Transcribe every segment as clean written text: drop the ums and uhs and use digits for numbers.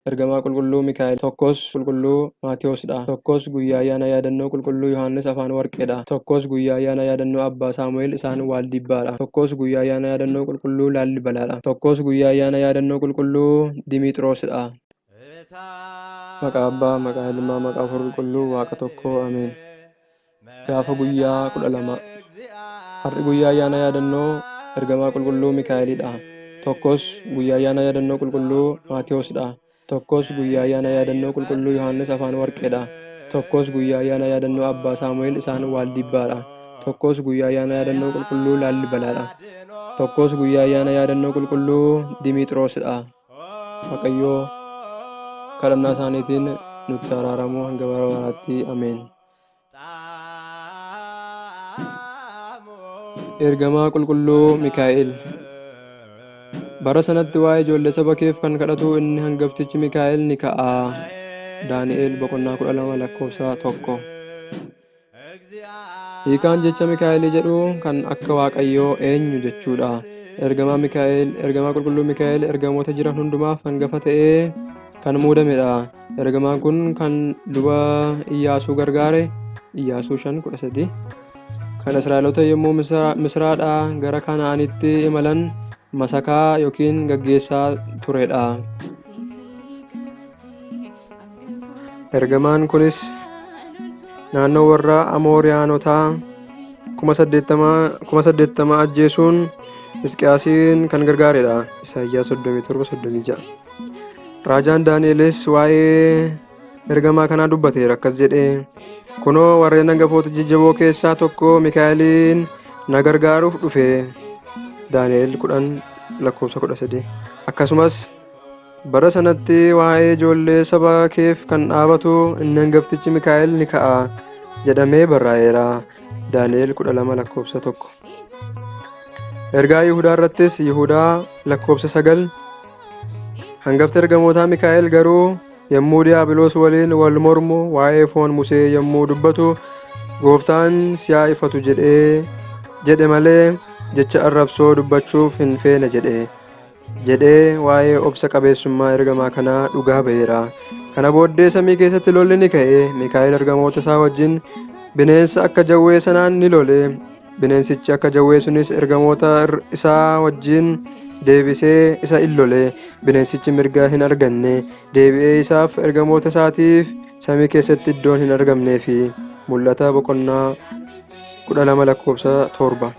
Ergamaa Qulqulluu Mikaa'el, tokkos Qulqulluu Maatewosdha. Tokkos guyyaa ayyaana yaadannoo Qulqulluu Yohaannis Afaan Warqeedha. Tokkos guyyaa ayyaana yaadannoo Abbaa Saamu'eel isaan Waaldibbaadha. Tokkos guyyaa ayyaana yaadannoo Qulqulluu Laallibalaadha. Tokkos guyyaa ayyaana yaadannoo Qulqulluu Dimiixiroosidha. Maqaa Abbaa, maqaa Ilmaa, maqaa Hafuura Qulqulluu Waaqa tokkoo Ameen. Gaafa guyyaa 12. Har'i guyyaa ayyaana yaadannoo Ergamaa Qulqulluu Mikaa'elidha. Tokkos guyyaa ayyaana yaadannoo Qulqulluu Maatewosdha. Tokkos guyyaa ayyaana yaadannoo Qulqulluu Yohaannis Afaan Warqeedha. Tokkos guyyaa ayyaana yaadannoo Abbaa Saamu'eel isaan Waaldibbaadha. Tokkos guyyaa ayyaana yaadannoo Qulqulluu Laallibalaadha. Tokkos guyyaa ayyaana yaadannoo Qulqulluu Dimiixiroosidha. Waaqayyoo kadhannaa isaaniitiin nutti araaramuu hanga bara baraatti. Ameen. Ergamaa Qulqulluu Mikaa'el. Bara sanatti waa'ee ijoollee saba keef kan kadhatu inni hangaftichi Mikaa'el ni ka'a. Daani'el boqonnaa 12 lakkoofsa 1. Hiikaan jecha Mikaa'elii jedhu kan akka Waaqayyoo eenyu jechuudha. Ergamaa Mikaa'el, ergamaa qulqulluu Mikaa'el ergamoota jiran hundumaaf hangafa ta'ee kan muudamedha. Ergamaan kun kan luba Iyyaasuu gargaare Iyyaasuu 5:13 kan Israa'eloota yommuu Misraadhaa gara Kana'aanitti imalan masakaa yookiin gaggeessaa turedha. Ergamaan kunis naannoo warra Amooriyaanotaa 80,000 ajjeesuun Hisqiyaasiin kan gargaaredha. Isaayyaas 37:36. Raajaan Daani'elis waa'ee ergamaa kanaa dubbateera akkas jedhee kunoo warreen hangafoota jajjaboo keessaa tokko Mikaa'eliin na gargaaruuf dhufe. Daani'el 10 lakkoofsa 13. Akkasumas bara sanatti waa'ee ijoollee saba keef kan dhaabatu inni hangaftichi Mikaa'el ni ka'a jedhamee barraa'eera. Daani'el 12 lakkoofsa 1. Ergaa Yihudaa irrattis Yihudaa lakkoofsa 9 Hangafti ergamootaa Mikaa'el garuu yommuu Diyaabiloos waliin wal mormu waa'ee foon Musee yommuu dubbatu gooftaan si haa ifatu jedhee jedhe malee jecha arrabsoo dubbachuuf hin feene jedhe jedhee waa'ee obsa qabeessummaa ergamaa kanaa dhugaa ba'eera. Kana booddee samii keessatti lolli ni ka'e. Mikaa'el ergamoota isaa wajjin bineensa akka jawwee sanaan ni lole. Bineensichi akka jawwee sunis ergamoota isaa wajjin deebisee isa in lole. Bineensichi mirga hin arganne. Deebi'ee isaaf ergamoota isaatiif samii keessatti iddoon hin argamneefi. Mul'ata boqonnaa 12 lakkoofsa 7.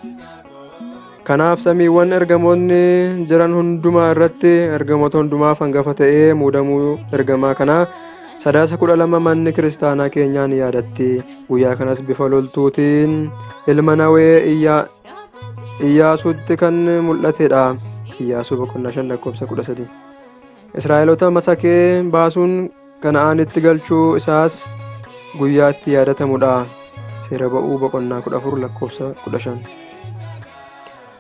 Kanaaf samiiwwan ergamoonni jiran hundumaa irratti ergamoota hundumaaf hangafa ta'ee muudamuu ergamaa kanaa Sadaasa 12 manni kiristaanaa keenyaa ni yaadatti. Guyyaa kanas bifa loltuutiin ilma Nawee Iyyaasuutti kan mul'atedha. Iyyaasuu boqonnaa 5 lakkoofsa 13. Israa'eloota masakee baasuun Kana'aanitti galchuu isaas guyyaa itti yaadatamudha. Seera ba'uu boqonnaa 14 lakkoofsa 15.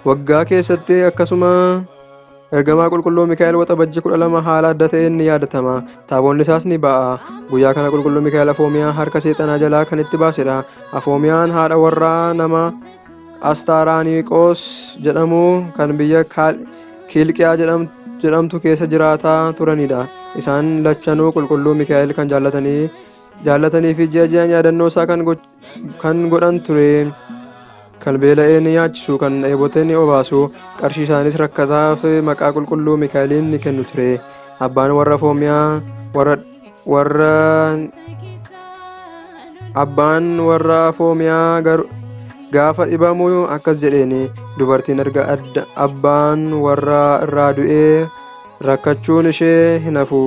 Waggaa keessatti akkasuma ergamaa qulqulluu Mikaa'el Waxabajji 12 haala adda ta'een ni yaadatama. Taaboonni isaas ni ba'a. Guyyaa kana qulqulluu Mikaa'el Afoomiyaa harka seexanaa jalaa kan itti baasedha. Afoomiyaan haadha warraa nama Astaaraaniqoos jedhamu kan biyya Kiilqiyaa jedhamtu keessa jiraataa turanidha. Isaan lachanuu qulqulluu Mikaa'el kan jaallatanii fi ji'a ji'aan yaadannoo isaa kan godhan ture. Kan beela'ee ni nyaachisu, kan dheebote ni obaasu, qarshii isaanis rakkataaf maqaa qulqulluu Mikaa'eliin ni kennu ture. Abbaan warra Afoomiyaa warra warra abbaan warra Afoomiyaa gaafa dhibamu akkas jedheeni dubartiin erga abbaan warraa irraa du'ee rakkachuun ishee hin hafu.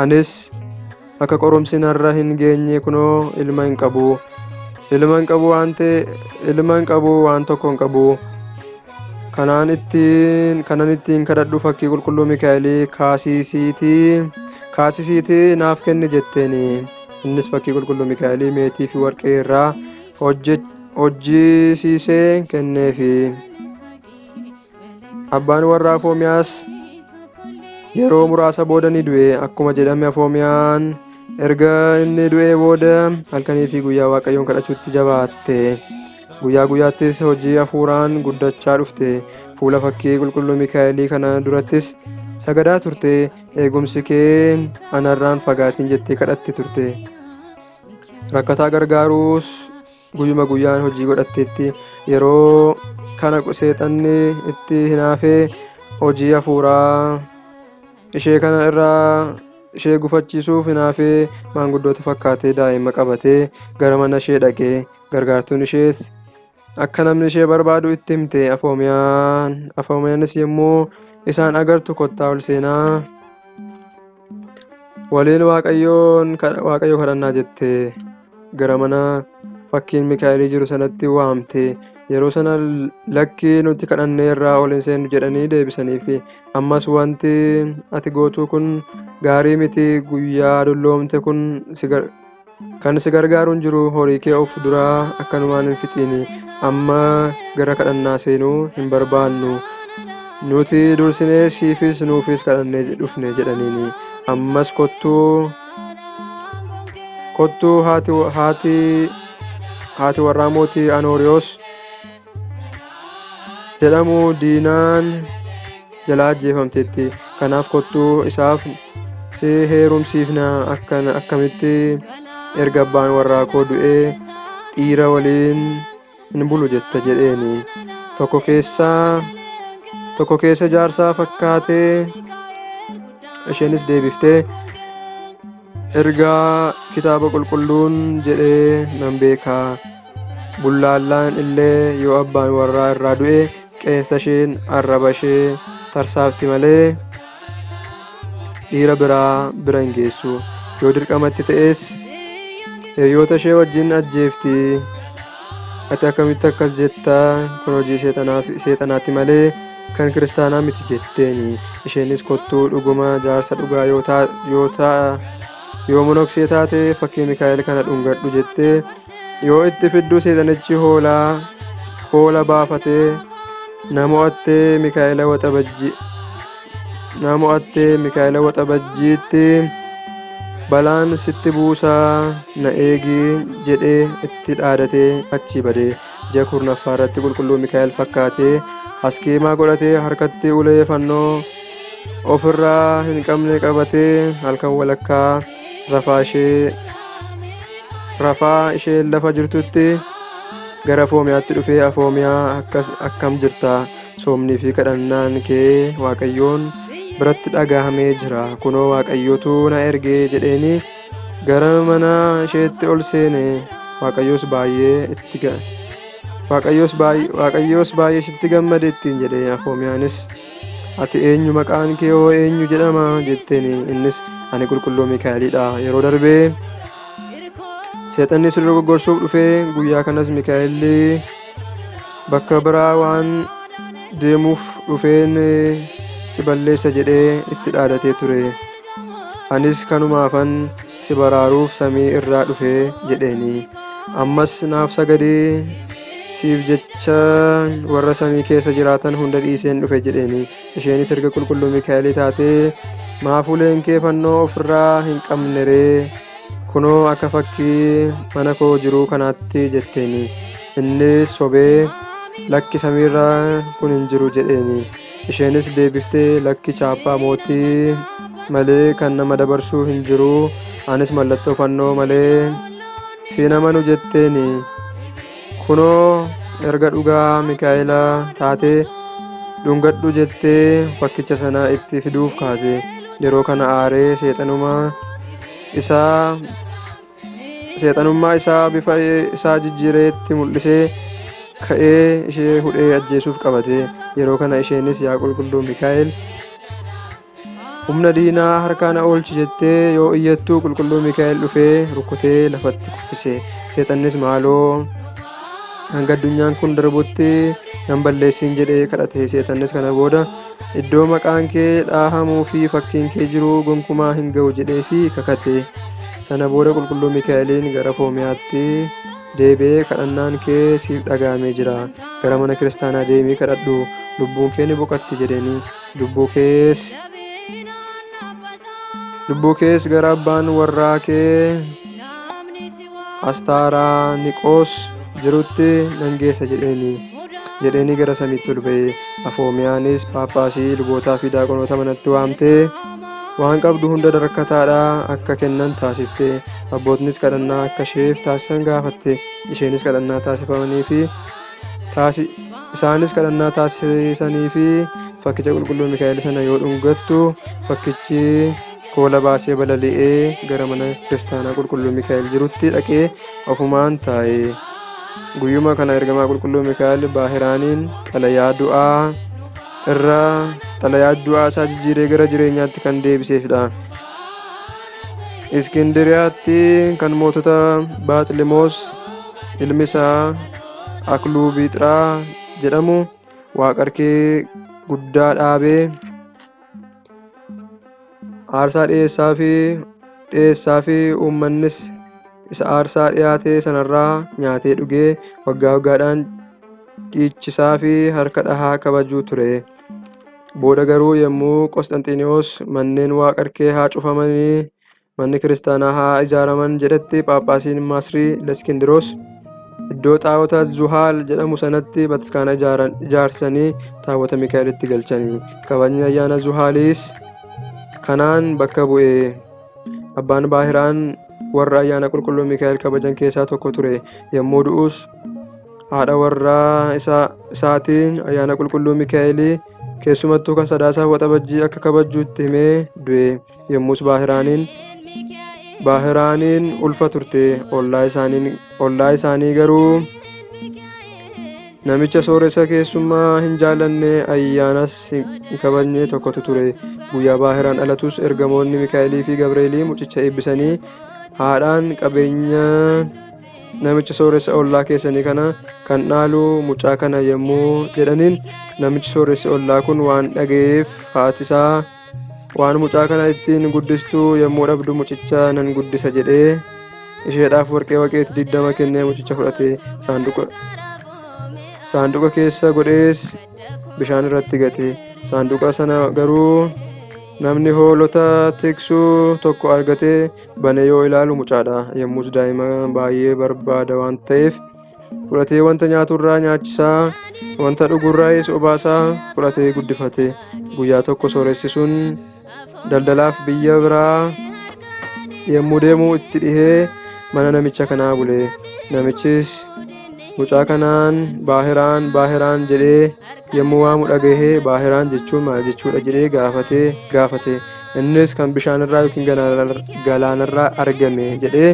Anis akka qorumsi narra hin geenye kunoo ilma hin qabu. Ilma hin qabu waan ta'e ilma hin qabu waan tokko hin qabu. Kanaan ittiin kanan ittiin kadhadhu fakkii qulqulluu Mikaa'elii kaasisiitii naaf kenni jetteeni. Innis fakkii qulqulluu Mikaa'elii meetii fi warqee irraa hojjisiisee kenneefi. Abbaan warraa Afoomiyaas yeroo muraasa booda ni du'e. Akkuma jedhame Afoomiyaan erga inni du'ee booda halkanii fi guyyaa Waaqayyoon kadhachuutti jabaatte. Guyyaa guyyaattis hojii hafuuraan guddachaa dhufte. Fuula fakkii qulqulluu Mikaa'elii kana durattis sagadaa turte. Eegumsi kee anarraan fagaatiin jettee kadhatti turte. Rakkataa gargaaruus guyyuma guyyaan hojii godhatteetti. Yeroo kana seexanni itti hinaafee hojii hafuuraa ishee kana irraa ishee gufachiisuuf hinaafee maanguddoota fakkaatee daa'ima qabatee gara mana ishee dhaqe. Gargaartuun ishees akka namni ishee barbaadu itti himte. Afoomiyaanis yommuu isaan agartu kottaa ol seenaa waliin Waaqayyo kadhannaa jette. Gara mana fakkiin Mikaa'elii jiru sanatti waamte. Yeroo sana lakkii nuti kadhannee irraa ol hin seennu jedhanii deebisaniifi. Ammas wanti ati gootu kun gaarii miti, guyyaa dulloomte kun kan si gargaaru hin jiru, horii kee of duraa akkanumaan hin fixiini. Amma gara kadhannaa seenuu hin barbaannu. Nuti dursinee siifis nuufis kadhannee dhufne jedhaniini. Ammas kottuu kottuu haati haati haati warraa mootii Anooriyoos jedhamu diinaan jalaa ajjeefamteetti. Kanaaf kottuu isaaf si heerumsiifna. Akkamitti erga abbaan warraa koo du'ee dhiira waliin hin bulu jetta jedheeni. Tokko keessa jaarsaa fakkaatee isheenis deebiftee ergaa kitaaba qulqulluun jedhee nan beeka. Bullaallaan illee yoo abbaan warraa irraa du'e qeensa isheen arraba ishee tarsaafti malee dhiira biraa bira hin geessu. Yoo dirqamatti ta'es hiriyoota ishee wajjin ajjeefti. Ati akkamitti akkas jetta? Kun hojii seexanaati malee kan kiristaanaa miti jetteeni. Isheenis kottuu dhuguma jaarsa dhugaa yoo monoksee taate fakkii Mikaa'el kana dhungadhu jettee yoo itti fidduu seexanichi hoolaa hoola baafatee na mo'attee Mikaa'ela waxabajji na mo'attee Mikaa'ela waxabajjiitti balaan sitti buusaa na eegi jedhee itti dhaadatee achii bade. Ji'a 10ffaa irratti qulqulluu Mikaa'el fakkaatee askeemaa godhatee harkatti ulee fannoo ofirraa hin qabne qabatee halkan walakkaa rafaa isheen lafa jirtutti gara Afoomiyaatti dhufee, Afoomiyaa, akkas akkam jirta? Soomnii fi kadhannaan kee Waaqayyoon biratti dhagahamee jira. Kunoo Waaqayyotu na ergee jedheeni gara mana isheetti ol seene. Waaqayyos baay'ee itti Waaqayyos baay'ee sitti gammade ittiin jedhe. Afoomiyaanis, ati eenyu? Maqaan kee hoo eenyu jedhama jetteeni. Innis, ani qulqulluu Mikaa'elidha. Yeroo darbee seexanni si dogoggorsuuf dhufee, guyyaa kanas Mikaa'elli bakka biraa waan deemuuf dhufeen si balleessa jedhee itti dhaadatee ture. Anis kanumaafan si baraaruuf samii irraa dhufe jedheeni. Ammas naaf sagadii, siif jecha warra samii keessa jiraatan hunda dhiiseen dhufe jedheeni. Isheenis erga qulqulluu Mikaa'elii taatee maaf uleen kee fannoo ofirraa hin qabne ree? Kunoo akka fakkii mana koo jiruu kanaatti jetteeni. Innis sobee lakki samiirra kun hin jiru jedheeni. Isheenis deebiftee lakki chaappaa mootii malee kan nama dabarsuu hin jiru, anis mallattoo fannoo malee siin amanu jetteeni. Kunoo erga dhugaa Mikaa'ela taatee dhungadhu jettee fakkicha sana itti fiduuf kaate. Yeroo kana aaree seexanummaa isaa bifa isaa jijjiiree itti mul'isee ka'ee ishee hudhee ajjeesuuf qabate. Yeroo kana isheenis, yaa qulqulluu Mikaa'el, humna diinaa harkaa na oolchi jettee yoo iyyattuu qulqulluu Mikaa'el dhufee rukutee lafatti kuffise. Seexannis maaloo hanga addunyaan kun darbutti nan balleessin jedhee kadhate. Seexannis kana booda iddoo maqaan kee dhaahamuu fi fakkiin kee jiru gonkumaa hin ga'u jedhee fi kakate. Sana booda qulqulluu Mikaa'eliin gara Foomiyaatti deebi'ee, kadhannaan kee siif dhaga'amee jira. Gara mana kiristaanaa deemii kadhadhu, lubbuun kee ni boqotti jedheeni. Lubbuu kees gara abbaan warraa kee Astaaraaniqoos jirutti nan geessa jedheeni. jedheenii gara samiitti ol ba'e. Afoomiyaanis Phaaphaasii, lubootaa fi daaqonoota manatti waamtee waan qabdu hunda rakkataadhaa akka kennan taasifte. Abbootnis kadhannaa akka isheef taasisan gaafatte. Isheenis kadhannaa taasifamaniifi isaanis kadhannaa taasisaniifi fakkicha qulqulluu Mikaa'el sana yoo dhungattu fakkichi koola baasee balali'ee gara mana kiristaanaa qulqulluu Mikaa'el jirutti dhaqee ofumaan taa'e. Guyyuma kana ergamaa qulqulluu Mikaa'el Baahiraaniin xalayaa du'aa irraa xalayaa du'aa isaa jijjiiree gara jireenyaatti kan deebiseefidha. Iskindiriyaatti kan mootota Baaxilimoos ilmi isaa Akluubixraa jedhamu waaqarkee guddaa dhaabee aarsaa dhiyeessaa fi uummannis isa aarsaa dhiyaate sanarraa nyaatee dhugee waggaa waggaadhaan dhiichisaa fi harka dhahaa kabajuu ture. Booda garuu yommuu Qosxanxiinoos manneen waaqarkee haa cufamanii manni kiristaanaa haa ijaaraman jedhetti Phaaphaasiin Masrii Leskindiroos iddoo xaawota Zuhaal jedhamu sanatti bataskaana ijaarsanii taabota Mikaa'elitti galchanii. Kabajni ayyaana Zuhaaliis kanaan bakka bu'e. Abbaan Baahiraan warra ayyaana qulqulluu Mikaa'el kabajan keessaa tokko ture. Yommuu du'us haadha warraa isaatiin ayyaana qulqulluu Mikaa'elii keessumattuu kan Sadaasaa Waxabajjii akka kabajju itti himee du'e. Yommus Baahiraaniin ulfa turte. Ollaa isaanii garuu namicha sooressa keessummaa hin jaallanne ayyaanas hin kabajne tokkotu ture. Guyyaa Baahiraan dhalatus ergamoonni Mikaa'elii fi Gabreelii mucicha eebbisanii haadhaan qabeenya namicha sooressa ollaa keessanii kana kan dhaalu mucaa kana yommuu jedhaniin namichi sooressi ollaa kun waan dhaga'eef haati isaa waan mucaa kana ittiin guddistuu yommuu dhabdu mucicha nan guddisa jedhee isheedhaaf warqee waqeetti 20 kennee mucicha fudhate. Saanduqa keessa godhees bishaan irratti gate. Saanduqa sana garuu namni hoolota tiksu tokko argatee banee yoo ilaalu mucaadha. Yommus daa'ima baay'ee barbaada waan ta'eef fudhatee wanta nyaaturraa nyaachisaa, wanta dhugurraayis obaasaa fudhatee guddifate. Guyyaa tokko sooressi sun daldalaaf biyya biraa yommuu deemu itti dhihee mana namicha kanaa bule. Namichis mucaa kanaan Baahiraan Baahiraan jedhee yommuu waamu dhagahee Baahiraan jechuun maal jechuudha jedhee gaafate. Innis kan bishaanirraa yookiin galaanarraa argame jedhee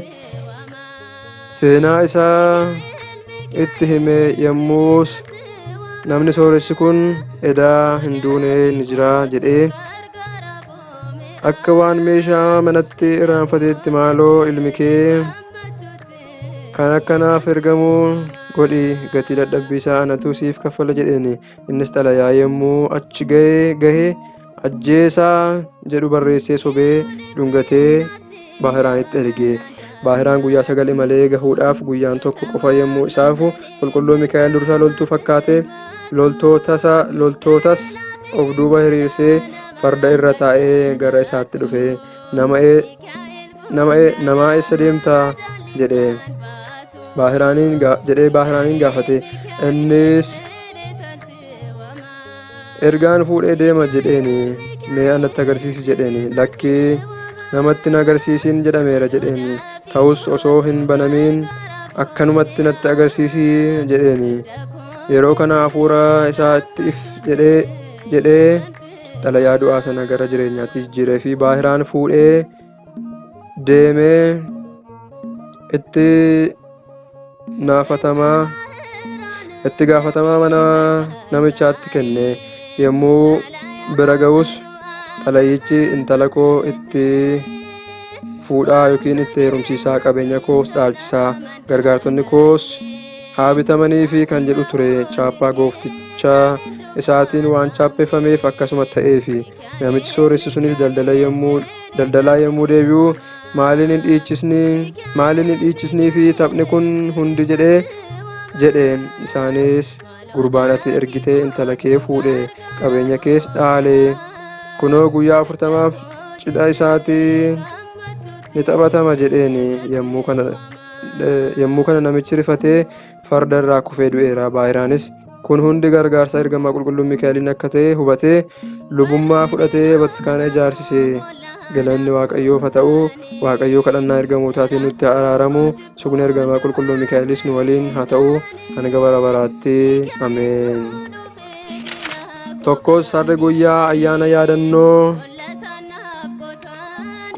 seenaa isaa itti hime. Yommus namni sooressi kun edaa hin duune ni jira jedhee akka waan meeshaa manatti irraanfateetti maaloo ilmi kee kan akkanaaf ergamu godhi, gatii dadhabbii isaa anatu siif kaffala jedheeni. Innis xalayaa yommuu achi gahe ajjeesaa jedhu barreessee sobee dhungatee Baahiraanitti erge. Baahiraan guyyaa 9 imalee gahuudhaaf guyyaan tokko qofa yommuu isaafu qulqulluu Mikaa'el dursaa loltuu fakkaate loltootas of duuba hiriirsee farda irra taa'ee gara isaatti dhufe. Namaa eessa deemtaa jedhee Baahiraaniin gaafate. Innis ergaan fuudhee deema jedheeni. Mee anatti agarsiisi jedheeni. Lakkii namatti hin agarsiisin jedhameera jedheeni. Ta'us osoo hin banamiin akkanumatti natti agarsiisi jedheeni. Yeroo kana hafuura isaatti if jedhee xalayaa du'aa sana gara jireenyaatti jijjiiree fi Baahiraan fuudhee deemee itti naafatamaa itti gaafatamaa mana namichaatti kenne. Yommuu bira ga'us xalayichi intala koo itti fuudhaa yookiin itti heerumsiisaa, qabeenya koos dhaalchisaa, gargaartonni koos haa bitamanii fi kan jedhu ture. Chaappaa goofticha isaatiin waan chaappeffameef akkasuma ta'eefi. Namichi sooressi sunis daldalaa yommuu deebi'u maaliin hin dhiichisnii fi taphni kun hundi jedhe. Isaanis gurbaan ati ergitee intala kee fuudhe, qabeenya kees dhaale, kunoo guyyaa 40f cidha isaatti ni taphatama jedheeni. Yommuu kana namichi rifatee farda irraa kufee du'eera. Baahiraanis Kun hundi gargaarsa ergamaa qulqulluu Mikaa'eliin akka ta'e hubatee lubummaa fudhatee bataskaana ijaarsise. Galanni Waaqayyoof haa ta'u. Waaqayyo kadhannaa ergamootaatiin nutti haa araaramu. Sugni ergamaa qulqulluu Mikaa'elis nu waliin haa ta'u hanga bara baraatti. Ameen. Tokkos harri guyyaa ayyaana yaadannoo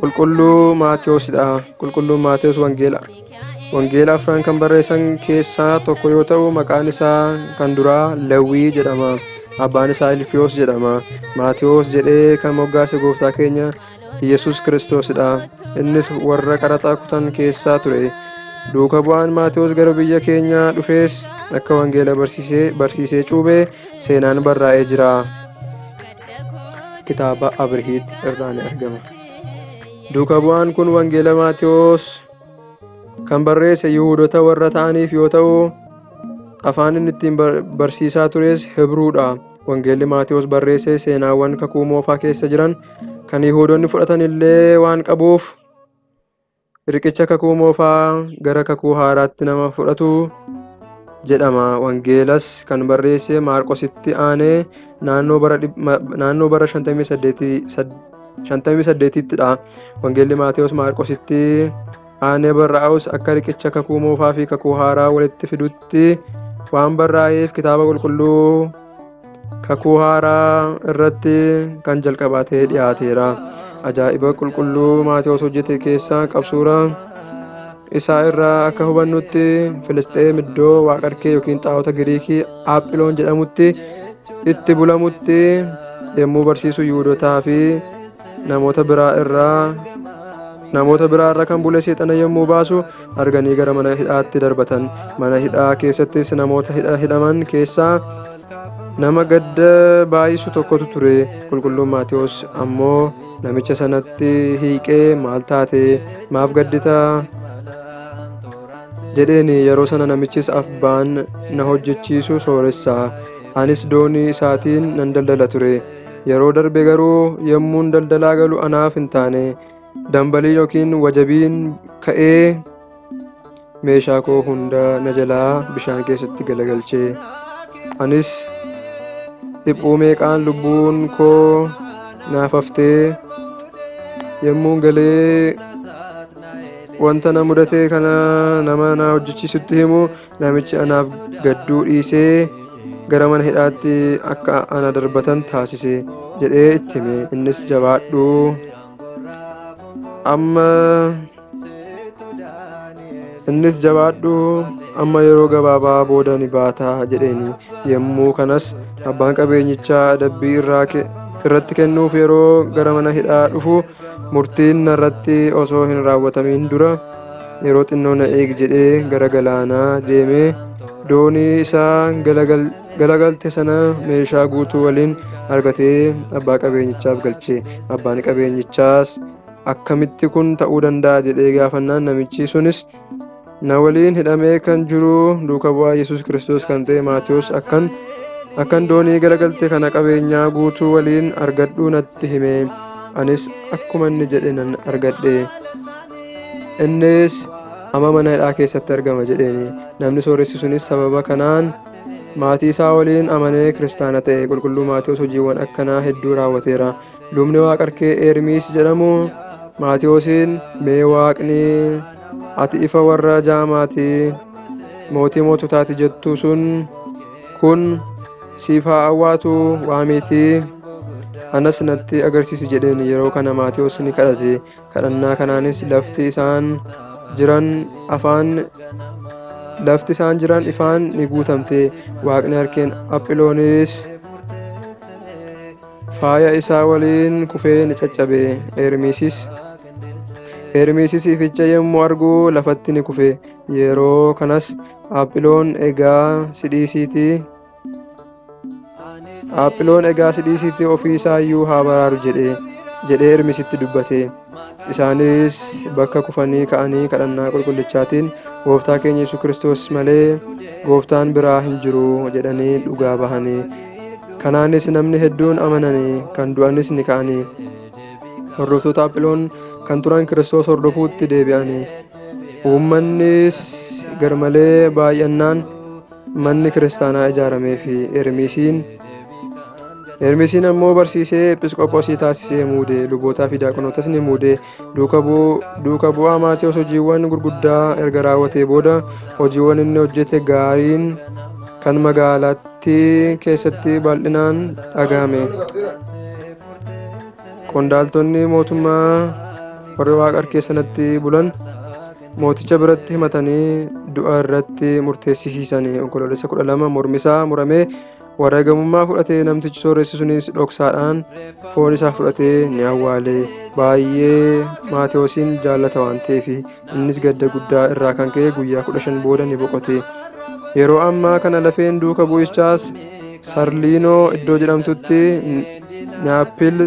qulqulluu Maatiyoosidha. Qulqulluun Maatiyoos wangeela wangeela afran kan barreessan keessaa tokko yoo ta'u maqaan isaa kan duraa Lewwii jedhama. Abbaan isaa Ilfiyoos jedhama. Maatiyoos jedhee kan moggaase gooftaa keenya Yesuus Kiristoosidha. Innis warra qaraxa kutan keessaa ture. Duuka bu'aan Maatiyoos gara biyya keenyaa dhufees akka wangeela barsiisee cuubee seenaan barraa'ee jira. Kitaaba Abrihiit irraa ni argama. Duuka bu'aan kun wangeela Maatiyoos kan barreesse Yihuudota warra ta'aniif yoo ta'u, afaan inni ittiin barsiisaa tures Hibruudha. Wangeelli Maatiyoos barreesse seenaawwan kakuu moofaa keessa jiran kan Yihuudonni fudhatan illee waan qabuuf riqicha kakuu moofaa gara kakuu haaraatti nama fudhatu jedhama. Wangeelas kan barreesse Maarqositti aanee naannoo bara 58 dha. Wangeelli Maatiyoos Maarqositti aanee barraa'us akka riqicha kakuu moofaa fi kakuu haaraa walitti fidutti waan barraa'eef kitaaba qulqulluu kakuu haaraa irratti kan jalqabaa ta'ee dhiyaateera. Ajaa'iba qulqulluu Maatiyoos hojjete keessaa qabsuura isaa irraa akka hubannutti Filisxeem iddoo waaqarkee yookiin xaa'ota Giriikii Aaphiloon jedhamutti itti bulamutti yommuu barsiisu Yihuudotaa fi namoota biraa irraa kan bule seexana yommuu baasu arganii gara mana hidhaatti darbatan. Mana hidhaa keessattis namoota hidhaman keessaa nama gadda baay'isu tokkotu ture. Qulqulluun Maatiyoos ammoo namicha sanatti hiiqee maal taate maaf gadditaa jedheen. Yeroo sana namichis abbaan na hojjechiisu sooressa, anis doonii isaatiin nan daldala ture. Yeroo darbe garuu yommuun daldalaa galu anaaf hin taane. Dambalii yookiin wajabiin ka'ee meeshaa koo hunda na jalaa bishaan keessatti galagalche. Anis dhiphuu meeqaan lubbuun koo naaf haftee yommuun galee wanta na mudate kana nama na hojjechiisutti himu namichi anaaf gadduu dhiisee gara mana hidhaatti akka ana darbatan taasise jedhee itti hime. Innis jabaadhu amma innis jabaadhu amma yeroo gabaabaa booda ni baata jedheeni. Yommuu kanas abbaan qabeenyichaa adabbii irratti kennuuf yeroo gara mana hidhaa dhufu murtiin narratti osoo hin raawwatamiin dura yeroo xinnoo na eegi jedhee gara galaanaa deemee doonii isaa galagalte sana meeshaa guutuu waliin argatee abbaa qabeenyichaaf galche. Abbaan qabeenyichaas akkamitti kun ta'uu danda'a jedhee gaafannaan namichi sunis na waliin hidhamee kan jiru duuka bu'aa Yesuus Kiristoos kan ta'e Maatiyoos akkan doonii galagalte kana qabeenyaa guutuu waliin argadhu natti hime. Anis akkuma inni jedhe nan argadhe. Innis amma mana hidhaa keessatti argama jedheeni. Namni sooressi sunis sababa kanaan maatii isaa waliin amanee kiristaana ta'e. Qulqulluu Maatiyoos hojiiwwan akkanaa hedduu raawwateera. Lubni waaqarkee Ermiis jedhamu Maatiyoosiin mee waaqni ati ifa warra jaamaati mootii moototaati jettu sun kun siif haa awwaatu waamiitii anas natti agarsiisi jedheen. Yeroo kana Maatiyoos ni kadhate. Kadhannaa kanaanis lafti isaan jiran afaan lafti isaan jiran ifaan ni guutamte. Waaqni harkeen Aphiloonis faaya isaa waliin kufee ni caccabe. Ermiisis ificha yommuu argu lafatti ni kufe. Yeroo kanas Aphiloon egaa si dhiisiitii Aphiloon egaa si dhiisiitii ofii isaa iyyuu haa baraaru jedhee Ermiisitti dubbate. Isaanis bakka kufanii ka'anii kadhannaa qulqullichaatiin gooftaa keenya Yesuus Kiristoos malee gooftaan biraa hin jiru jedhanii dhugaa bahanii. Kanaanis namni hedduun amananii kan du'anis ni ka'anii. Hordoftoota Aphiloon kan turan Kiristoos hordofuutti deebi'anii. Uummannis garmalee baay'annaan Manni kiristaanaa ijaarameefi. Ermisiin ammoo barsiisee Episqoophosii taasisee muude. Lubootaa fi diyaaqonootas ni muude. Duuka bu'aa Maatewos hojiiwwan gurguddaa erga raawwatee booda hojiiwwan inni hojjete gaariin kan magaalattii keessatti bal'inaan dhagahame. Qondaaltonni mootummaa warri waaqa harkee sanatti bulan mooticha biratti himatanii du'a irratti murteessisiisan. Onkoloolessa 12 mormisaa muramee wareegamummaa fudhatee namtichi sooressi sunis dhoksaadhaan foon isaa fudhatee ni awwaale. Baay'ee Maatewosiin jaallata waan ta'eef innis gadda guddaa irraa kan ka'e guyyaa 15 booda ni boqote. Yeroo ammaa kana lafeen duuka bu'ichaas Sarliinoo iddoo jedhamtutti Naappil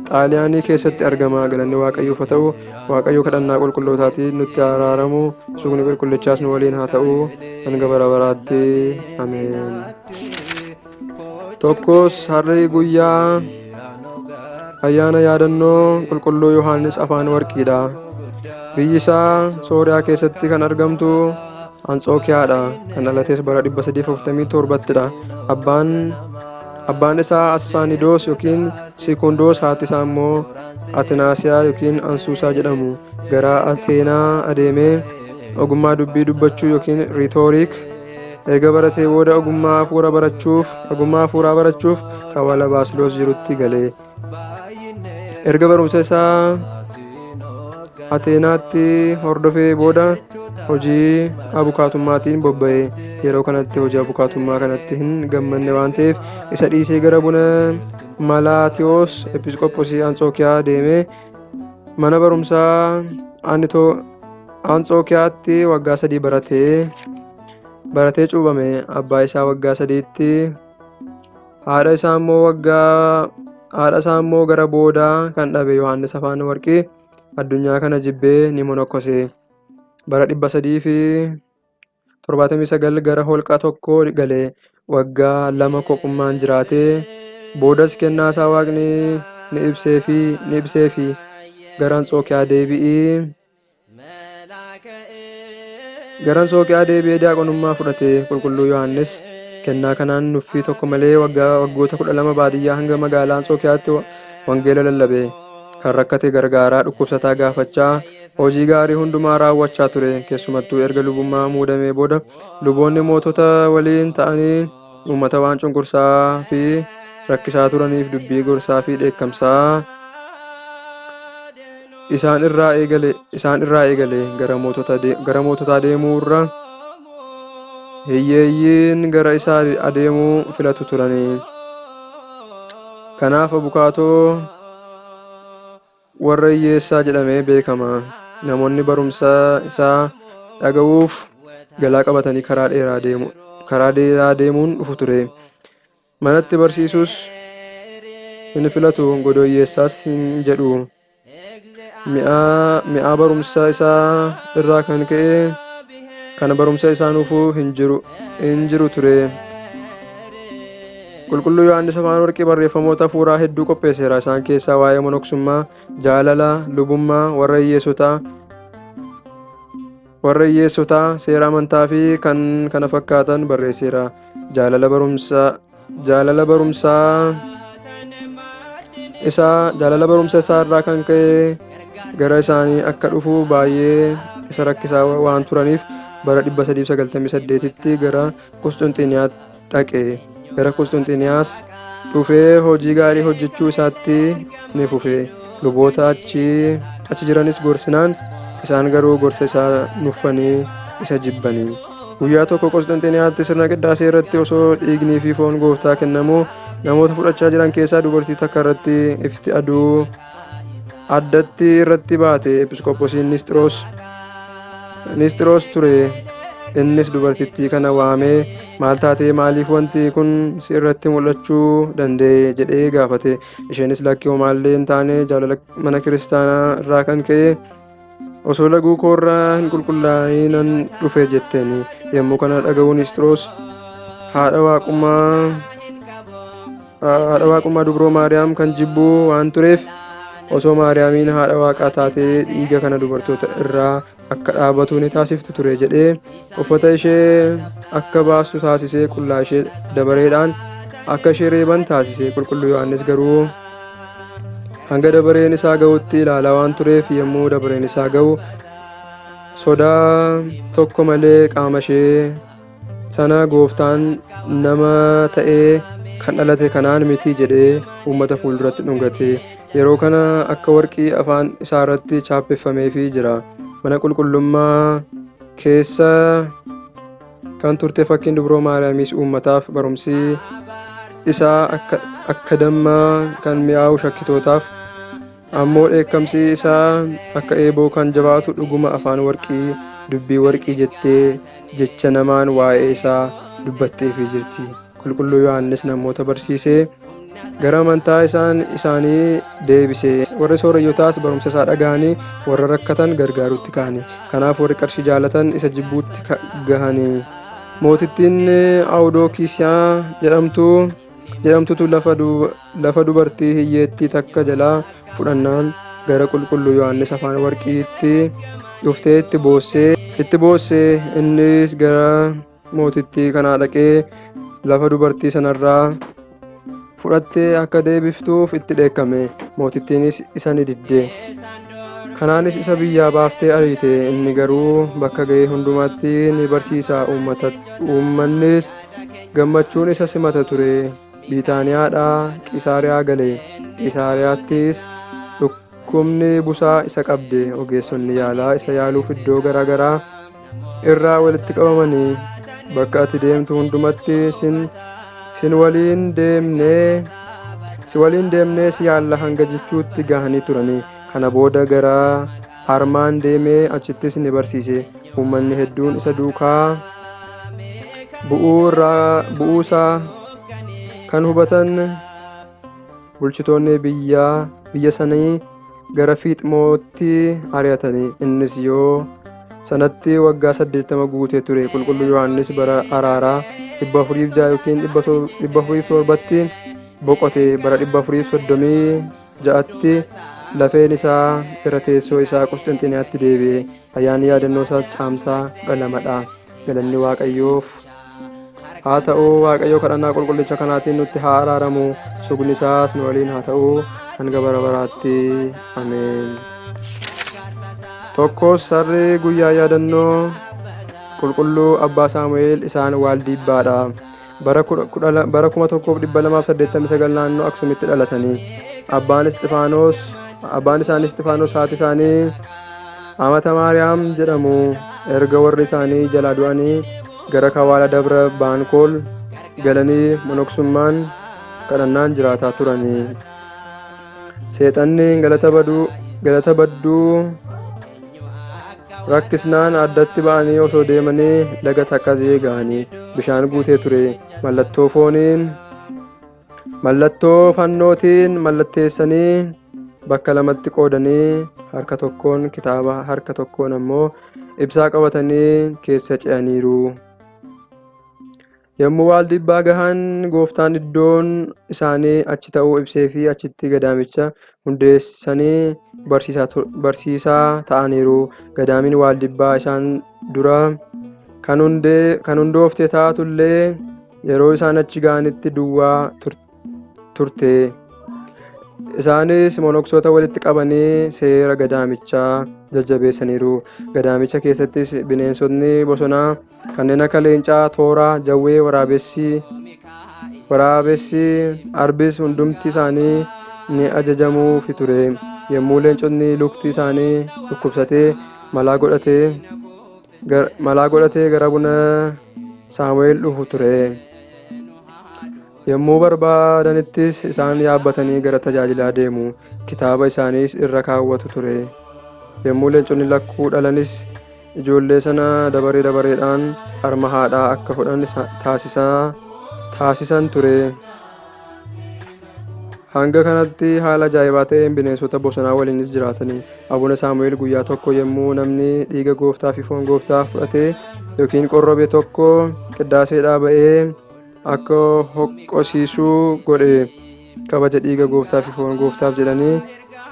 Xaaliyaanii keessatti argama. Galanni Waaqayyoof haa ta'u. Waaqayyo kadhannaa qulqullootaatiin nutti haa araaramu. Suugni qulqullichaas nu waliin haa ta'u. Hanga bara baraatti. Ameen. Tokkos har'i guyyaa ayyaana yaadannoo qulqulluu Yohaannis afaan warqiidha. Biyyi isaa Sooriyaa keessatti kan argamtu Antsookiyaadha. Kan dhalates bara 347 dha. Abbaan isaa Asfaanidoos yookiin Sikundoos, haati isaa immoo Atinaasiyaa yookiin Ansuusaa jedhamu. Gara Ateenaa adeemee ogummaa dubbii dubbachuu yookiin riitooriik erga baratee booda ogummaa hafuuraa barachuuf kawala Baasiloos jirutti gale. Erga barumsa isaa Ateenaatti hordofee booda hojii abukaatummaatiin bobba'e. Yeroo kanatti hojii abukaatummaa kanatti hin gammanne waan ta'eef isa dhiisee gara buna Malaatiyoos Episkoophosii Antsookiyaa deemee mana barumsaa Antsookiyaatti waggaa 3 baratee cuuphame. Abbaa isaa waggaa 3tti haadha isaa immoo waggaa haadha isaa immoo gara boodaa kan dhabe Yohaannis Afaan Warqii addunyaa kana jibbee ni monokkose. Bara 379 gara holqa tokkoo gale. Waggaa 2 kophummaan jiraatee boodas kennaa isaa Waaqni ni ibseefi gara Antsookiyaa deebi'ee. Gara Antsookiyaa deebi'ee diyaaqonummaa fudhate. Qulqulluu Yohaannis kennaa kanaan nuffii tokko malee waggoota 12 baadiyyaa hanga magaalaa Antsookiyaatti wangeela lallabe. Kan rakkate gargaaraa, dhukkubsataa gaafachaa, hojii gaarii hundumaa raawwachaa ture. Keessumattuu erga lubummaa muudamee booda luboonni mootota waliin ta'anii uummata waan cunqursaa fi rakkisaa turaniif dubbii gorsaa fi dheekkamsaa isaan irraa eegale isaan irraa eegale gara mootota gara moototaa deemuu irra hiyyeeyyiin gara isaa adeemuu filatu turani. Kanaaf abukaatoo warra hiyyeessaa jedhamee beekama. Namoonni barumsa isaa dhaga'uuf galaa qabatanii karaa dheeraa deemu karaa dheeraa deemuun dhufu ture. Manatti barsiisuus hin filatu, godoo hiyyeessaas hin jedhu. Mi'aa barumsa isaa irraa kan ka'e kan barumsa isaa nuufuu hin jiru ture. Qulqulluu Yohaannis Afaan Warqii barreeffamoota hafuuraa hedduu qopheesseera. Isaan keessaa waa'ee monoksummaa, jaalala, lubummaa, warra hiyyeessotaa, warra hiyyeessotaa, seera amantaa fi kan kana fakkaatan barreesseera. Jaalala barumsa jaalala barumsaa isaa jaalala barumsa isaa irraa kan ka'e gara isaanii akka dhufu baay'ee isa rakkisaa waan turaniif bara 398tti gara Qusxunxiniyaa dhaqe. Gara Qusxunxiniyaas dhufee hojii gaarii hojjechuu isaatti ni fufe. Luboota achi jiranis gorsinaan isaan garuu gorsa isaa nuffanii isa jibbanii. Guyyaa tokko Qosxanxiniyaatti sirna qiddaasee irratti osoo dhiignii fi foon gooftaa kennamuu namoota fudhachaa jiran keessaa dubartii takka irratti ifti aduu addatti irratti baate. Episkoophosiin Nisxiroos ture. Innis dubartittii kana waamee maal taatee maaliif wanti kun si irratti mul'achuu danda'e jedhee gaafate. Isheenis lakki homaallee hin taane, jaalala mana kiristaanaa irraa kan ka'e osoo laguu koorraa hin qulqullaa'inan dhufe jetteen. Yommuu kana dhaga'u Nisxiroos haadha waaqummaa haadha waaqummaa dubroo Maariyaam kan jibbuu waan tureef Osoo Maariyaamiin haadha Waaqaa taatee dhiiga kana dubartoota irraa akka dhaabatu ni taasifti ture jedhee uffata ishee akka baastu taasisee qullaa ishee dabareedhaan akka ishee reeban taasise. Qulqulluu Yohaannis garuu hanga dabareen isaa ga'utti ilaalaa waan tureef yommuu dabareen isaa ga'u sodaa tokko malee qaama ishee sana gooftaan nama ta'ee kan dhalate kanaan miti jedhee uummata fuulduratti dhungate. Yeroo kana akka warqii afaan isaarratti chaappeffameefii jira. Mana qulqullummaa keessa kan turte fakkiin dubroo Maariyaamis uummataaf barumsi isaa akka dammaa kan mi'aawu shakkitootaaf ammoo dheekkamsi isaa akka eeboo kan jabaatu dhuguma afaan warqii dubbii warqii jettee jecha namaan waa'ee isaa dubbatteefii jirti. Qulqulluu Yohaannis namoota barsiisee gara amantaa isaan isaanii deebise. Warri sooreyyotaas barumsa isaa dhaga'anii warra rakkatan gargaaruutti ka'ani. Kanaaf warri qarshii jaalatan isa jibbuutti gahani. Mootittiin Awudookisiyaa jedhamtu jedhamtutu lafa dubartii hiyyeettii takka jalaa fudhannaan gara qulqulluu Yohaannis afaan warqiitti dhuftee itti boossee innis gara mootittii kanaa dhaqee lafa dubartii sanarraa fudhattee akka deebiftuuf itti dheekkame. Mootittiinis isa ni didde. Kanaanis isa biyyaa baaftee ariite. Inni garuu bakka ga'e hundumaatti ni barsiisa. Uummannis gammachuun isa simata ture. Biitaaniyaadhaa Qisaariyaa gale. Qisaariyaattis dhukkubni busaa isa qabde. Ogeessonni yaalaa isa yaaluuf iddoo garaa garaa irraa walitti qabamanii bakka ati deemtu hundumatti sin waliin deemnee si waliin deemnee si yaalla hanga jechuutti gahanii turanii. Kana booda gara Armaan deemee achittis ni barsiise. Uummanni hedduun isa duukaa bu'uusaa kan hubatan bulchitoonni biyya sanii gara Fiixmootti ari'atanii. Innis yoo sanatti waggaa 80 guutee ture. Qulqulluu Yohaannis bara araaraa 406 yookiin 407tti boqote. Bara 436tti lafeen isaa gara teessoo isaa Qusxinxiniyaatti deebi'e. Ayyaanni yaadannoo isaas Caamsaa 12dha. Galanni Waaqayyoof haa ta'u. Waaqayyo kadhannaa qulqullicha kanaatiin nutti haa araaramu. Sugni isaas nu waliin haa ta'u hanga bara baraatti. Ameen. Tokkos harri guyyaa yaadannoo qulqulluu Abbaa Saamu'eel isaan Waaldiibbaadha. Bara 1289 naannoo Aksumitti dhalatanii. Abbaan Isxifaanos abbaan isaanii Isxifaanos haati isaanii Amata Maariyaam jedhamu. Erga warri isaanii jalaa du'anii gara Kawaala Dabra Baankool galanii monoksummaan kadhannaan jiraataa turanii. Seexanni galata badduu rakkisnaan addatti ba'anii osoo deemanii laga Takkazee ga'anii bishaan guutee ture. Mallattoo fooniin mallattoo fannootiin mallatteessanii bakka lamatti qoodanii harka tokkoon kitaaba harka tokkoon ammoo ibsaa qabatanii keessa ce'aniiru. Yommuu Waaldibbaa gahan gooftaan iddoon isaanii achi ta'uu ibseefii achitti gadaamicha hundeessanii barsiisaa ta'aniiru. Gadaamiin Waaldibbaa isaan dura kan hundoofte taatullee yeroo isaan achi ga'anitti duwwaa turte. Isaanis monoksoota walitti qabanii seera gadaamichaa jajjabeessaniiru. Gadaamicha keessattis bineensotni bosonaa kanneen akka leencaa, tooraa, jawwee, waraabessi, arbis hundumti isaanii ni ajajamuufi ture. Yommuu leencotni lukti isaanii dhukkubsatee malaa godhatee gara buna Saamu'eel dhufu ture. Yommuu barbaadanittis isaan yaabbatanii gara tajaajilaa deemu. Kitaaba isaaniis irra kaawwatu ture. Yommuu leenconni lakkuu dhalanis ijoollee sana dabaree dabareedhaan harma haadhaa akka fudhan taasisan ture. Hanga kanatti haala ajaa'ibaa ta'een bineensota bosonaa waliinis jiraatani. Abuna Saamu'eel guyyaa tokko yommuu namni dhiiga gooftaa fi foon gooftaa fudhatee yookiin qorrobe tokko qiddaaseedhaa ba'ee akka hoqqosiisuu godhe. Kabaja dhiiga gooftaa fi foon gooftaaf jedhanii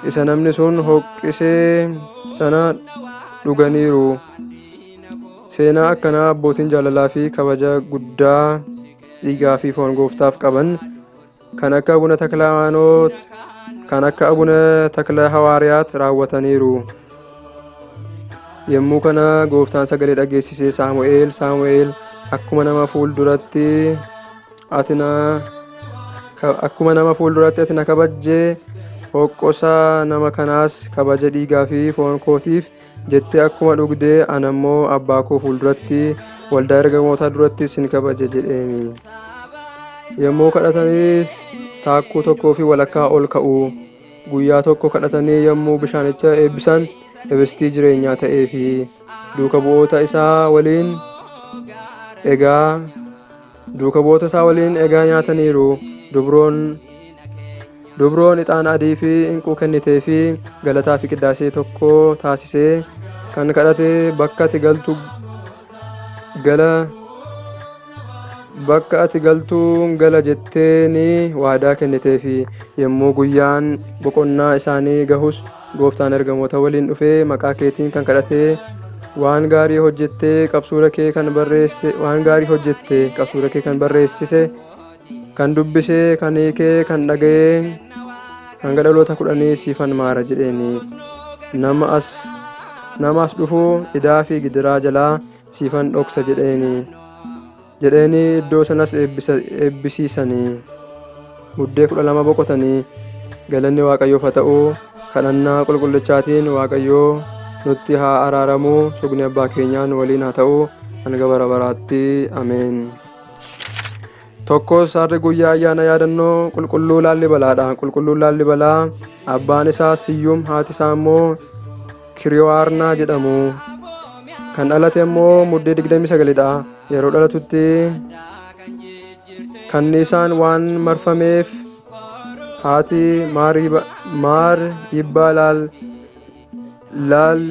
isa namni sun hoqqisee sana dhuganiiru. Seenaa akkanaa abbootiin jaalalaa fi kabaja guddaa dhiigaa fi foon gooftaaf qaban kan akka Abuna Takla Hayimaanoot, kan akka Abuna Takla Hawaariyaat raawwataniiru. Yommuu kana gooftaan sagalee dhageessisee Saamu'eel Saamu'eel akkuma nama fuulduratti ati na akkuma nama fuulduratti ati na kabajjee hoqqosa nama kanaas kabaja dhiigaa fi foon kootiif jettee akkuma dhugdee ana immoo abbaa koo fuulduratti waldaa ergamootaa duratti sin kabaje jedheeni. Yommuu kadhatanis taakkuu tokkoo fi walakkaa ol ka'u. Guyyaa tokko kadhatanii yommuu bishaanicha eebbisan ibistii jireenyaa ta'ee fi duuka bu'oota isaa waliin egaa duuka bu'oota isaa waliin egaa nyaataniiru. Dubroon Dubroon ixaana adii fi inquu kennitee fi galataa fi qiddaasee tokko taasisee kan kadhate bakka ati galtu gala bakka ati galtuun gala jettee ni waadaa kenniteefi. Yommuu guyyaan boqonnaa isaanii gahus gooftaan ergamoota waliin dhufee maqaa keetiin kan kadhatee waan gaarii hojjettee qabsuura kee kan barreesse waan gaarii hojjette qabsuura kee kan barreessise kan dubbisee kan hiikee kan dhaga'ee hanga dhaloota kudhanii siifan maara jedheeni. Nama as nama as dhufu idaa fi gidiraa jalaa siifan dhoksa jedheeni. Jedheeni iddoo sanas eebbisiisanii. Muddee 12 boqotanii. Galanni Waaqayyoof haa ta'u. Kadhannaa qulqullichaatiin Waaqayyoo nutti haa araaramu. Sugni abbaa keenyaa nu waliin haa ta'u hanga bara baraatti. Ameen. Tokkos har'i guyyaa ayyaana yaadannoo qulqulluu Laallibalaadha. Qulqulluun Laallibalaa abbaan isaa Siyyum haati isaa immoo Kiriwaarnaa jedhamu. Kan dhalate immoo Muddee 29 dha. Yeroo dhalatutti kanniisaan waan marfameef haati maar yibbaa laal laal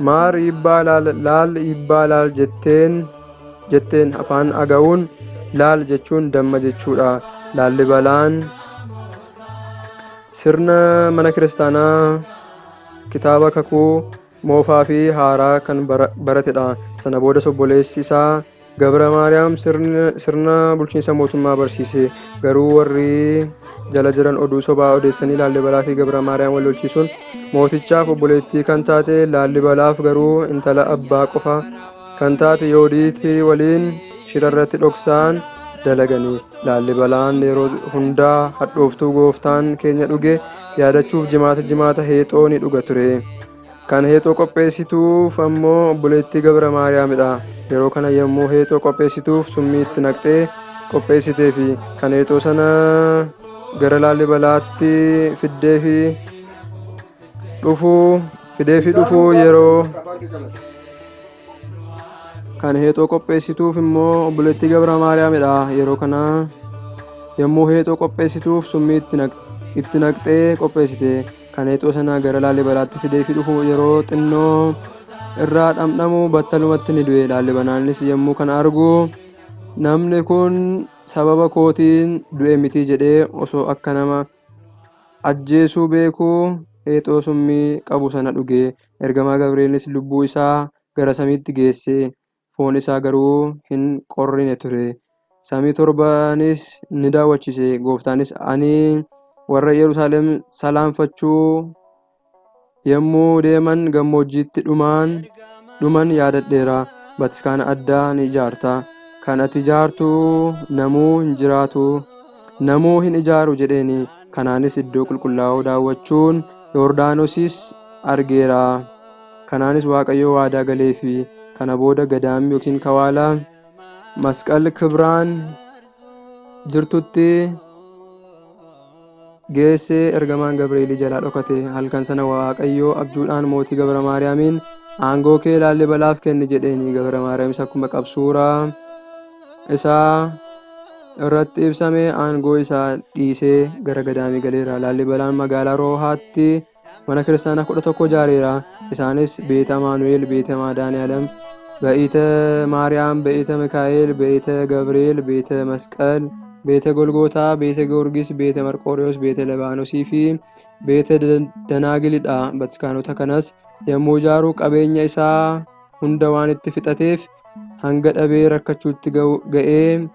maar yibbaa laal laal yibbaa laal jetteen jetteen afaan agawuun laal jechuun damma jechuudha. Laallibalaan sirna mana kiristaanaa kitaaba kakuu moofaa fi haaraa kan baratedha. Sana boodas obboleessi isaa Gabra Maariyaam sirna bulchiinsa mootummaa barsiise. Garuu warri jala jiran oduu sobaa odeessanii Laallibalaa fi Gabra Maariyaam wal lolchiisuun mootichaaf obboleettii kan taate Laallibalaaf garuu intala abbaa qofa kan taate Yoodiit waliin shira irratti dhoksaan dalagani. Laallibalaan yeroo hundaa hadhooftuu gooftaan keenya dhuge yaadachuuf jimaata jimaata heexoo ni dhuga ture. Kan heexoo qopheessituuf ammoo obboleettii Gabra Maariyaamidha. Yeroo kana yommuu heexoo qopheessituuf summii itti naqxee qopheessiteefi kan heexoo sana gara Laallibalaatti fiddeefi dhufuu fideefi dhufuu yeroo kan heexoo qopheessituuf immoo obboleettii Gabra Maariyaamidha. Yeroo kana yommuu heexoo qopheessituuf summii itti naqxee qopheessite. Kan heexoo sana gara Laalibalaatti fideefi dhufu yeroo xinnoo irraa dhamdhamu battalumatti ni du'e. Laalibalaanis yommuu kana argu namni kun sababa kootiin du'e miti jedhee osoo akka nama ajjeesuu beekuu heexoo summii qabu sana dhuge. Ergamaa Gabri'eelis lubbuu isaa gara samiitti geesse. Foon isaa garuu hin qorrine ture. Samii torbanis ni daawwachiise. Gooftaanis ani warra Yerusaalem salaanfachuu yommuu deeman gammoojjiitti dhumaan dhuman yaadadheera. Bataskaana addaa ni ijaarta. Kan ati ijaartu namuu hin jiraatu. Namuu hin ijaaru jedheeni. Kanaanis iddoo qulqullaa'oo daawwachuun Yordaanosis argeera. Kanaanis Waaqayyo waadaa galeefi. Kana booda gadaam yookiin kawaala masqal kibraan jirtutti geessee ergamaan Gabreelii jalaa dhokate. Halkan sana Waaqayyo abjuudhaan mootii Gabra Maariyaamiin aangoo kee Laallibalaaf kenni jedheeni. Gabra Maariyaamis akkuma qabsuura isaa irratti ibsame aangoo isaa dhiisee gara gadaamii galeera. Laallibalaan magaalaa Roohaatti mana kiristaanaa 11 ijaareera. Isaanis Beeta Amaanu'el, Beeta Maadaani'alem, Be'ita Maariyaam, Be'ita Mikaa'el, Be'ita Gabri'eel, Beeta Masqal, Beete Golgootaa, Beete Goorgis, Beete Marqooriyoos, Beete Libaanosii fi Beete Danaagilidha. Bataskaanota kanas yommuu ijaaru qabeenya isaa hunda waan itti fixateef hanga dhabee rakkachuutti ga'ee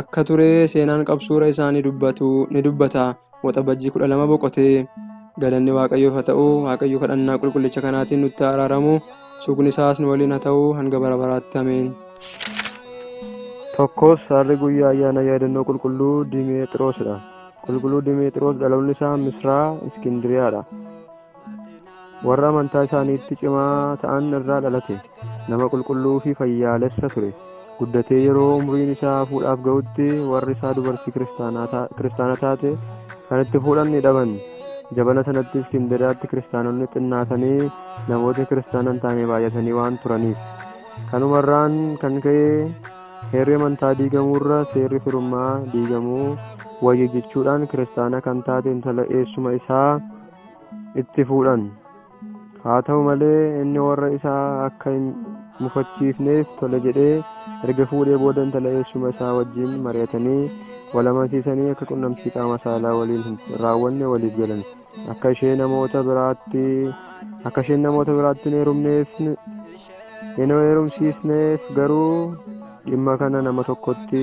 akka ture seenaan qabsuura isaa ni dubbata. Waxabajjii 12 boqotee. Galanni Waaqayyoof haa ta'u. Waaqayyo kadhannaa qulqullicha kanaatiin nutti araaramu. Sugni isaas nu waliin haa ta'u hanga bara baraatti. Ameen. Tokkos harri guyyaa ayyaana yaadannoo qulqulluu Dimeexiroosidha. Qulqulluu Dimeexiroos dhaloonni isaa Misraa Iskindiriyaadha. Warra amantaa isaaniitti cimaa ta'an irraa dhalate. Nama qulqulluu fi fayyaalessa ture. Guddatee yeroo umriin isaa fuudhaaf ga'utti warri isaa dubartii kiristaana taate kan itti fuudhan ni dhaban. Jabana sanatti Iskindiriyaatti kiristaanonni xinnaatanii namoota kiristaana hin taane baay'atanii waan turaniif. Kanumarraan kan ka'e heerri amantaa diigamuurra seerri firummaa diigamuu wayya jechuudhaan kiristaana kan taate intala eessuma isaa itti fuudhan. Haa ta'u malee inni warra isaa akka hin mufachiifneef tole jedhee erga fuudhee booda intala eessuma isaa wajjin mari'atanii wal amansiisanii akka qunnamtii qaama saalaa waliin hin raawwanne waliif galan. Akka isheen namoota biraatti hin heerumsiisneef garuu dhimma kana nama tokkotti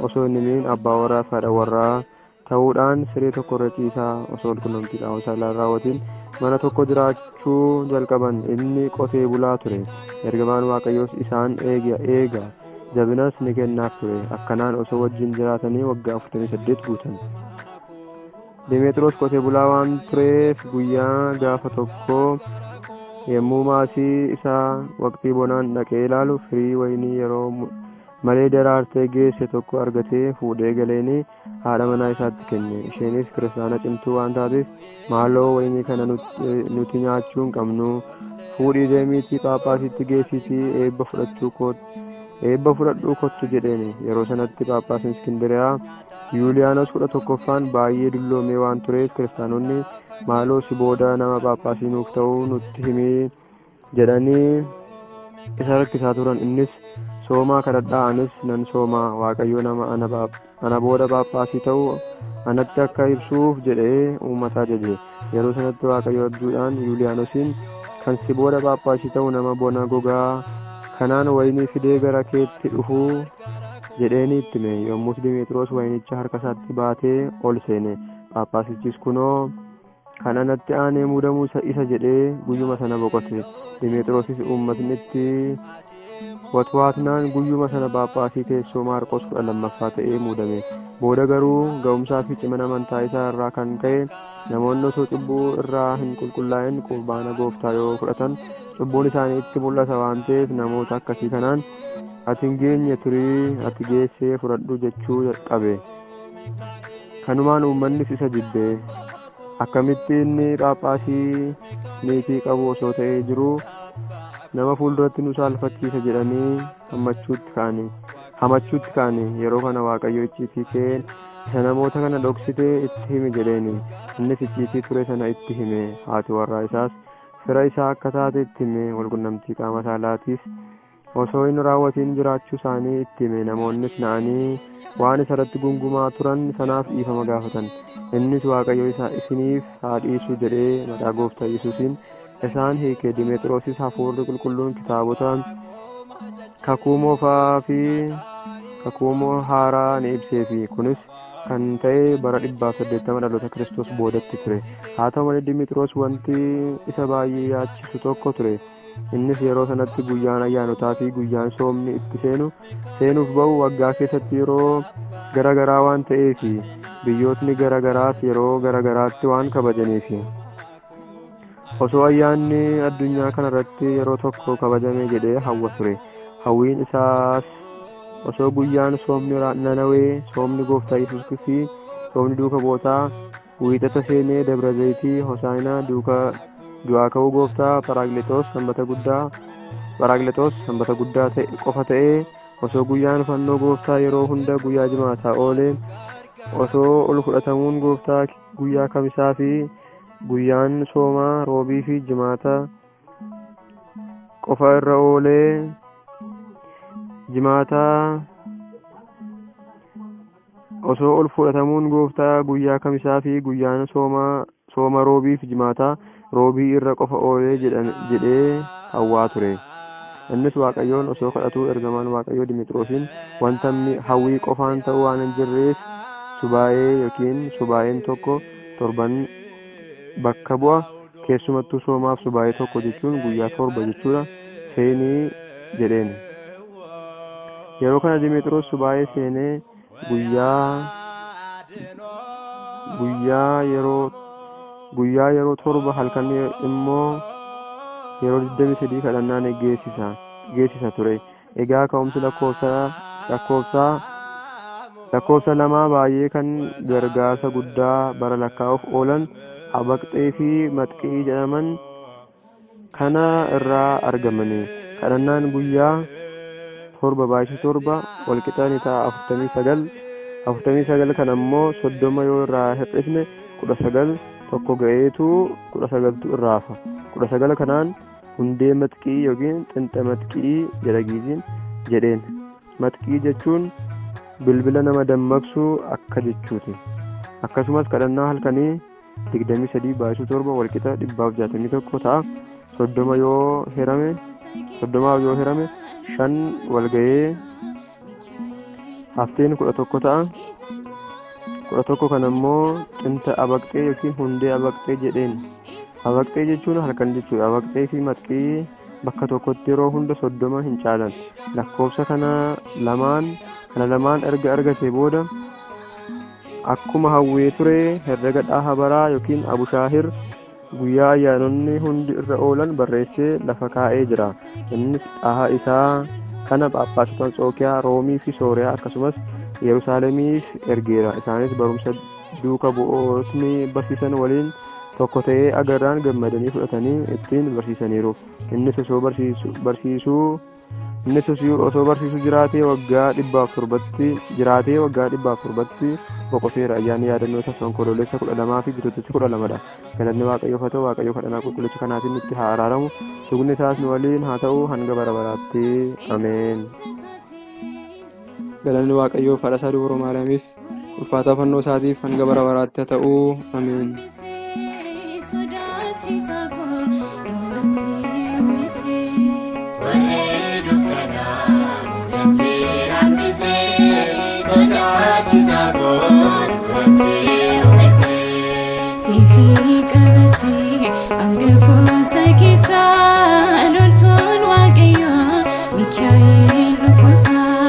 osoo hin himin abbaa warraa fi haadha warraa ta'uudhaan siree tokko irra ciisaa osoo walqunnamtii qaama saalaa raawwatiin mana tokko jiraachuu jalqaban. Inni qotee bulaa ture. Ergamaan Waaqayyoos isaan eega jabinas ni kennaaf ture. Akkanaan osoo wajjin jiraatanii waggaa 48 guutan. Dimeexiroos qotee bulaa waan tureef guyyaa gaafa tokko yommuu maasii isaa waqtii bonaan dhaqee ilaalu firii wayinii yeroo malee daraartee geesse tokko argatee fuudhee galeeni haadha manaa isaatti kenne. Isheenis kiristaana cimtuu waan taateef maaloo wayinii kana nuti nyaachuu hin qabnu, fuudhii deemiitii Phaaphaasitti geessiitii eebba fudhadhuu kottu jedheen. Yeroo sanatti Phaaphaasiin Iskindiriyaa Yuuliyaanos 11ffaan baay'ee dulloomee waan tureef kiristaanonni maaloo si booda nama Phaaphaasii nuuf ta'uu nutti himii jedhanii isa rakkisaa turan. Innis soomaa kadhadhaa, anis nan soomaa, Waaqayyo nama ana booda Phaaphaasii ta'u anatti akka ibsuuf jedhee uummata ajaje. Yeroo sanatti Waaqayyo abjuudhaan Yuuliyaanosiin kan si booda Phaaphaasii ta'u nama bona gogaa kanaan wayinii fidee gara keetti dhufuu jedheeni itti hime. Yommus Dimeexiroos wayinicha harka isaatti baatee ol seene. Phaaphaasichis kunoo kan anatti aanee muudamuu isa jedhee guyyuma sana boqote. Dimeexiroosis uummatni itti watwaatnaan guyyuma sana Phaaphaasii teessoo Maarqos 12ffaa ta'ee muudame. Booda garuu ga'umsaa fi cimina amantaa isaa irraa kan ka'e namoonni osoo cubbuu irraa hin qulqullaa'in qurbaana gooftaa yoo fudhatan cubbuun isaanii itti mul'ata waan ta'eef namoota akkasii kanaan ati hin geenye turii ati geessee fudhadhu jechuu qabe. Kanumaan uummannis isa jibbe. Akkamitti inni Phaaphaasii niitii qabu osoo ta'ee jiruu nama fuulduratti nu saalfachiisa jedhanii hamachuutti ka'ani. Yeroo kana Waaqayyo icciitii kee isa namoota kana dhoksitee itti himi jedheeni. Innis icciitii ture sana itti hime. Haati warraa isaas fira isaa akka taate itti hime. Walqunnamtii qaama saalaatiis osoo hin raawwatiin jiraachuu isaanii itti hime. Namoonnis na'anii waan isa irratti gungumaa turan sanaaf dhiifama gaafatan. Innis Waaqayyo isa isiniif haa dhiisu jedhee maqaa gooftaa Yesuusiin isaan hiike. Dimeexiroosis hafuurri qulqulluun kitaabota kakuu moofaa fi kakuu haaraa ni ibseefi. Kunis kan ta'e bara 180 dhaloota Kiristoos boodatti ture. Haa ta'u malee Dimeexiroos wanti isa baay'ee yaachisu tokko ture. Innis yeroo sanatti guyyaan ayyaanotaa fi guyyaan soomni itti seenuuf ba'u waggaa keessatti yeroo gara garaa waan ta'eef biyyootni gara garaas yeroo gara garaatti waan kabajaniif. Osoo ayyaanni addunyaa kanarratti yeroo tokko kabajame jedhee hawwa ture. Hawwiin isaas osoo guyyaan soomni Nanawee, soomni gooftaa Yesuus fi soomni duuka bootaa wiixata seenee Dabra Zayitii, Hosaayinaa, du'aa ka'uu gooftaa, Pharaaqlexoos sanbata guddaa qofa ta'ee osoo guyyaan fannoo gooftaa yeroo hunda guyyaa jimaataa oole, osoo ol fudhatamuun gooftaa guyyaa kamisaa fi guyyaan soomaa roobii fi jimaata qofa irra oolee jimaata Osoo ol fudhatamuun Gooftaa guyyaa Kamisaa fi guyyaan sooma Roobii fi Jimaataa Roobii irra qofa oolee jedhee hawwaa ture. Innis Waaqayyoon osoo kadhatuu ergamaan Waaqayyoo Dimixiroosiin wanta hawwii qofaan ta'u waan hin jirreef subaa'ee yookiin subaa'een tokko torban bakka bu'a, keessumattuu soomaaf subaa'ee tokko jechuun guyyaa torba jechuudha, seenii jedheen. Yeroo kana Dimixiroos subaa'ee seenee guyyaa yeroo torba, halkan immoo yeroo 23 kadhannaa ni geessisa ture. Egaa ka'umsi lakkoofsa lamaa baay'ee kan gargaarsa guddaa bara lakkaa'uuf oolan abaqxee fi maxqii jedhaman kana irraa argamani. Kadhannaan guyyaa torba baay'isuu torba walqixa ni ta'a 49. 49 kan ammoo 30 yoo irraa hir'isne 19 tokko ga'eetu 19tu irraa hafa. 19 kanaan hundee maxqii yookiin xinxa maxqii jedha Giiziin jedheen. Maxqii jechuun bilbila nama dammaqsu akka jechuuti. Akkasumas kadhannaa halkanii 23 baay'isuu 7 walqixa 161 ta'a. 30 yoo hirame 30 yoo hirame 5 walga'ee hafteen 11 ta'a. 11 kan ammoo xinta abaqxee yookiin hundee abaqxee jedheen. Abaqxee jechuun halkan jechuudha. Abaqxee fi maxqii bakka tokkotti yeroo hunda 30 hin caalan. Lakkoofsa kana lamaan erga argatee booda akkuma hawwee ture herrega dhaha baraa yookiin abushaahir guyyaa ayyaanonni hundi irra oolan barreessee lafa kaa'ee jira. Innis dhaha isaa kana Phaaphaasota Anxookiyaa, Roomii fi Sooriyaa akkasumas Yerusaalemiif ergeera. Isaanis barumsa duuka bu'ootni barsiisan waliin tokko ta'ee agarraan gammadanii fudhatanii ittiin barsiisaniiru. Innis osoo barsiisuu Innis osoo barsiisuu jiraatee waggaa 107tti jiraatee waggaa 107tti boqoteera. Ayyaanni yaadannoo isaas Onkoloolessa 12 fi Bitootessa 12 dha. Galanni Waaqayyoof haa ta'u, Waaqayyo kadhannaa qulqullicha kanaatiin nutti haa araaramu. Sugni isaas nu waliin haa ta'u hanga bara baraatti. Ameen. Galanni Waaqayyoof, haadha isaa Dubroo Maariyaamiif, ulfaataa fannoo isaatiif hanga bara baraatti haa ta'u. Ameen. Siifii qabatee hangafoota keessaa loltuun Waaqayyoo Mikaa'el dhufuusaa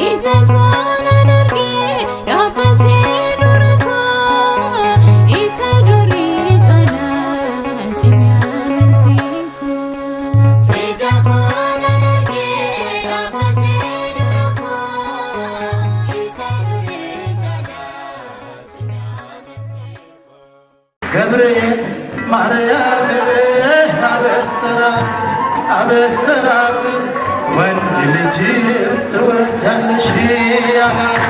ija koonaan argee dhaabbatee dura koo isa durii caalaa cimee amantiin koo. Ija koonaan argee dhaabbatee dura koo isa durii caalaa cimee amantiin koo. ገብርኤል ማርያምን አበሰራት አበሰራት ወንድ ልጅም ትወልጃለሽ አላት።